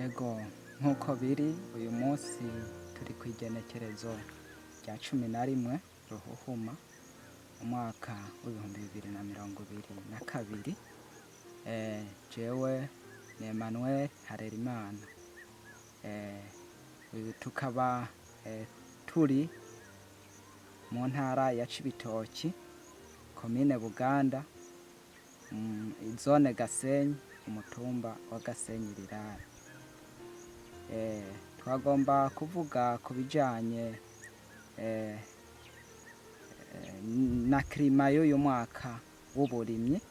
Ego, nk'uko biri uyu munsi turi ku igenekerezo rya 11 Ruhuhuma umwaka w'2022. Jewe ni Emmanuel Harerimana. Tukaba turi mu ntara ya Cibitoki, komine Buganda, zone Gasenyi, umutumba wa Gasenyi Rirare. Twagomba kuvuga ku bijanye na climat y'uyu mwaka w'uburimyi,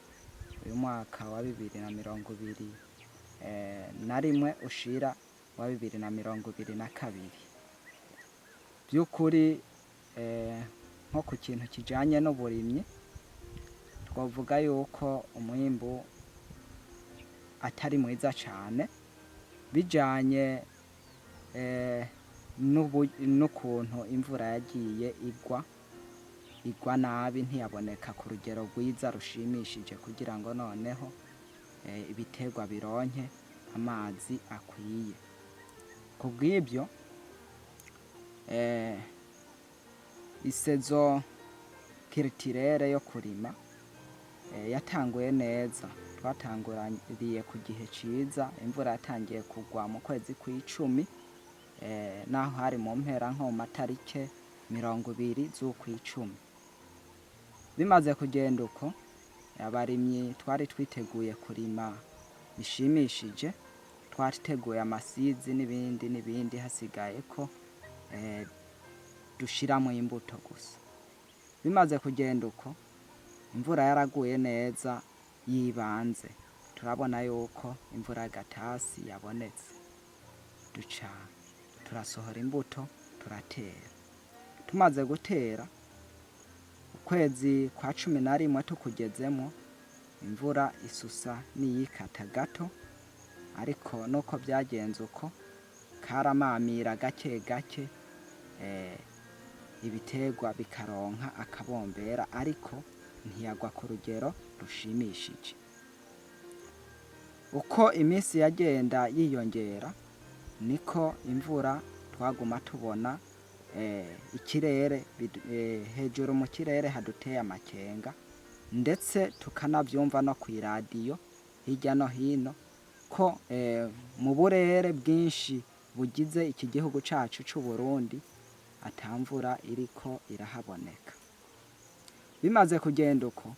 uyu mwaka wa 2021 ushira wa 2022. Vy'ukuri, nko ku kintu kijanye n'uburimyi, twovuga yuko umwimbu atari mwiza cane bijanye n'ukuntu imvura yagiye igwa, igwa nabi, ntiyaboneka ku rugero rwiza rushimishije kugira ngo noneho ibiterwa bironke amazi akwiye. Kubw'ibyo, i saison culturelle yo kurima yatanguye neza, twatanguraniye ku gihe ciza. Imvura yatangiye kugwa mu kwezi kw'icumi, naho hari mu mpera, nko mu matarike 20 z'ukwicumi. Bimaze kugenda uko, abarimyi twari twiteguye kurima bishimishije, twateguye amasizi n'ibindi n'ibindi, hasigaye ko dushiramwo imbuto gusa. Bimaze kugenda uko, imvura yaraguye neza yibanze, turabona yuko imvura y'agatasi yabonetse, duca turasohora imbuto, turatera. Tumaze gutera, ukwezi kwa 11 tukugezemwo, imvura isusa n'iyikata gato, ariko nuko byagenze uko karamamira gake gake, ibiterwa bikaronka akabombera, ariko ntiyagwa ku rugero rushimishije. Uko iminsi yagenda yiyongera, niko imvura twaguma tubona ikirere hejuru mu kirere haduteye amakenga, ndetse tukanavyumva no kw'iradiyo hirya no hino ko mu burere bwinshi bugize iki gihugu cacu c'Uburundi ata mvura iriko irahaboneka. Bimaze kugenda uko,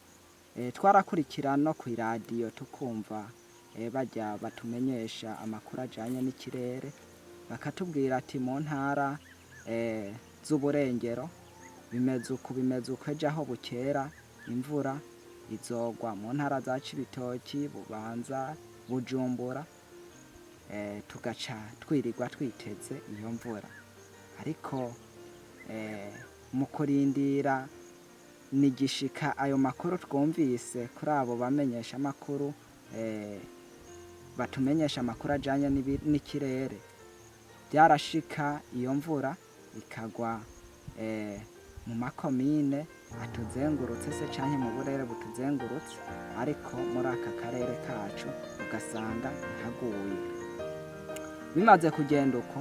twarakurikira no kw'iradiyo, tukumva barya batumenyesha amakuru ajanye n'ikirere, bakatubwira ati mu ntara z'uburengero bimeze uku, bimeze uku, ejo aho bukera imvura izogwa mu ntara za Cibitoki, Bubanza, Bujumbura. Tugaca twirirwa twiteze iyo mvura, ariko mu kurindira nigishika ayo makuru twumvise kuri abo bamenyesha amakuru, batumenyesha amakuru ajanye n'ikirere, byarashika iyo mvura ikagwa mu makomine atuzengurutse se canke mu burere butuzengurutse, ariko muri aka karere kacu ugasanga ntihaguye. Bimaze kugenda uko,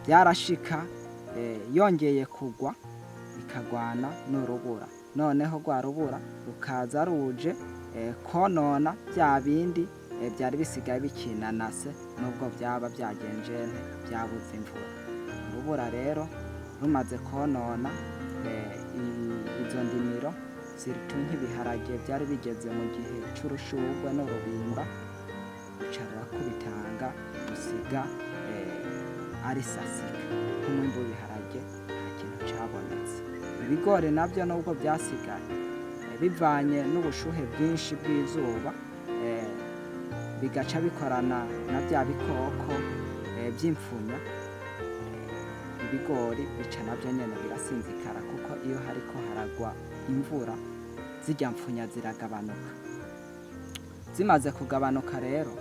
byarashika yongeye kugwa ikagwana n'urubura, noneho rwa rubura rukaza ruje konona bya bindi byari bisigaye bikinanase, nubwo byaba byagenjene byabuze imvura. Urubura rero rumaze konona izo ndimiro, surtout nk'ibiharage byari bigeze mu gihe c'urushurwe n'urubimba, ruca rurakubitanga rusiga ari sasika nk'umwimbu w'ibiharage, nta kintu cabonetse. Ibigori nabyo, nubwo byasigaye, bivanye n'ubushuhe bwinshi bw'izuba, bigaca bikorana na bya bikoko by'imfunya, ibigori bica nabyo nyene birasinzikara, kuko iyo hariko haragwa imvura zirya mfunya ziragabanuka. Zimaze kugabanuka rero,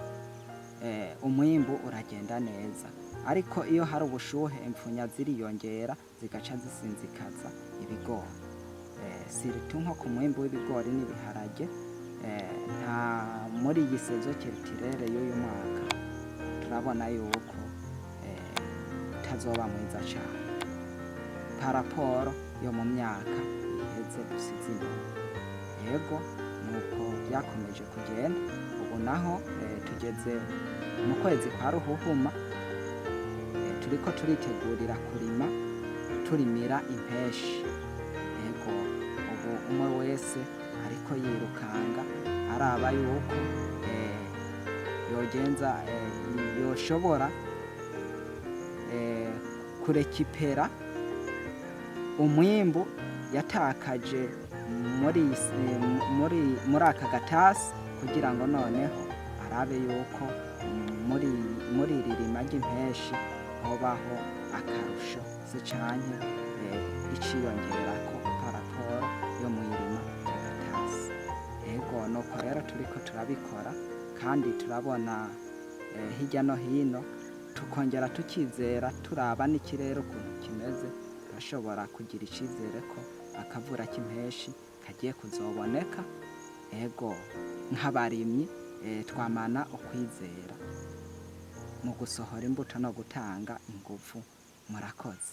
umwimbu uragenda neza, ariko iyo hari ubushuhe imfunya ziriyongera, zigaca zisinzikaza ibigori, surtout nko ku mwimbu w'ibigori n'ibiharage. Nta Muri iyi saison culturelle y'uyu mwaka turabona yuko utazoba mwiza cane par rapport yo mu myaka iheze dusize inyuma. Yego, nuko byakomeje kugenda. Ubu naho tugeze mu kwezi kwa Ruhuhuma, turiko turitegurira kurima, turimira impeshi. Yego, ubu umwe wese ariko yirukanga araba yuko yogenza yoshobora kurekipera umwimbu yatakaje muri aka gatasi, kugira ngo noneho arabe yuko muri iri rima ry'impeshi hobaho akarusho se canke iciyongerako par rapport yo mw'irima ry'agatasi. Ego, nuko rero turiko turabikora, kandi turabona hirya no hino, tukongera tukizera, turaba n'ikirere ukuntu kimeze, turashobora kugira icizere ko akavura k'impeshi kagiye kuzoboneka. Ego, nk'abarimyi twamana ukwizera mu gusohora imbuto no gutanga inguvu. Murakoze.